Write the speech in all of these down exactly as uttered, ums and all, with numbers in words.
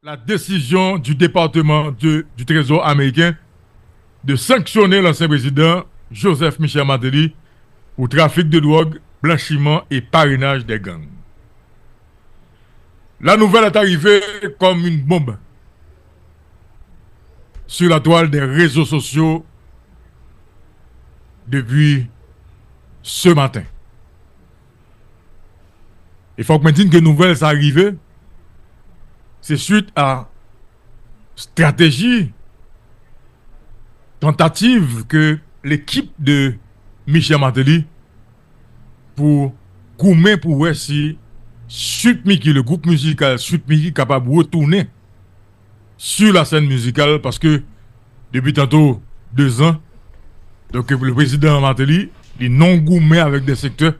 La décision du département de- du Trésor américain de sanctionner l'ancien président Joseph Michel Martelly pour trafic de drogue, blanchiment et parrainage des gangs. La nouvelle est arrivée comme une bombe sur la toile des réseaux sociaux depuis ce matin. E fòk mwen di n ke nouvèl sa rive, se swit a strateji, tantativ ke lekip de Michel Martelly pou goumen pou wè si Sweet Micky, le groupe musical Sweet Micky, kapab retounen sur la scène musicale, paske depi tanto de zan, donk, le prezidan Martelly, li nan goumen avèk de sektè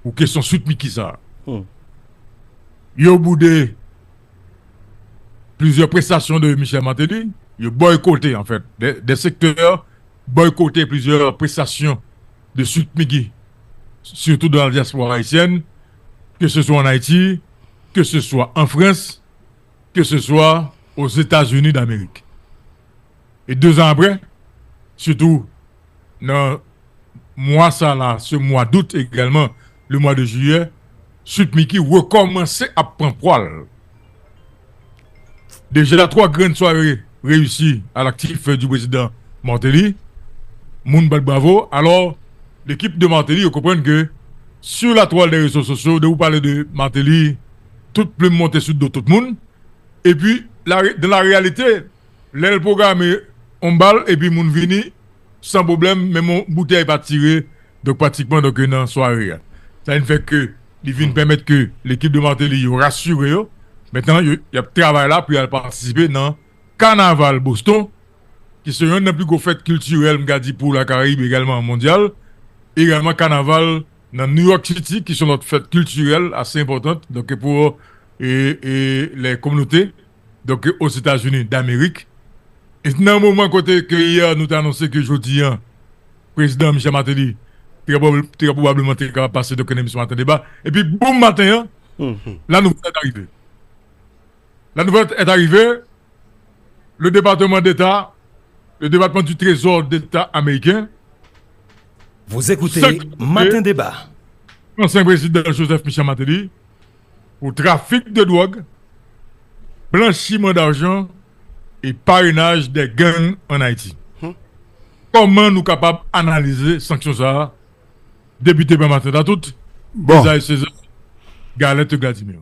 pou kesyon Sweet Micky sa. Yo boude plizyè prestasyon de Michel Martelly, yo boykote, an fèt, de, de sektè boykote plizyè prestasyon de Sweet Micky, surtout dans la diaspora haïtienne, que ce soit en Haïti, que ce soit en France, que ce soit aux États-Unis d'Amérique. E de zan apre, sitou nan mwa sa la, ce mois d'août également, le mois de juillet, Sweet Micky rekòmanse ap pran pwa l. Deja twa grenn sware reyisi a laktif du prezidan Martelly, moun bat bravo. Alò, lekip de Martelly yo konprann ke sur la toile des réseaux sociaux, de ou pale de Martelly, tout plim monte sou do tout moun. Epi, la, dans la réalité, lè l pwograme yon bal, epi moun vini, san pwoblèm, menm yon boutèy pa tire, donk pratikman, donk, nan sware a. Sa vin fè ke li vin pèmèt ke lekip de Martelly yo rasire yo. Mentnan, yo, y ap travay la pou y al patisipe nan Kanaval Boston, ki se yonn nan pli gwo fèt kiltirèl, m ka di, pou Lakarayib, egalman mondyal, egalman kanaval nan New York City, ki se yon lòt fèt kiltirèl ase enpòtan, donk, pou, e, e, les communautés, donk, aux États-Unis d'Amérique. E nan moman kote ke yè nou te anonse ke jodi a, prezidan Michel Martelly, trè pwob-, trè pwobableman te kapab pase, donk, nan emisyon Maten Deba. Epi, boum, maten an, la nouvèl est arrivée. La nouvelle est arrivée. Le département d'État, le département du Trésor d'État américain, Vous écoutez sanctionner Matin Débat. L'ancien président Joseph Michel Martelly pour trafic de drogue, blanchiment d'argent et parrainage des gangs en Haïti. Kòman nou kapab analize sanksyon sa a? Depite Bon Maten Tatout, Bon. Esaïe César, Galette Gladimir.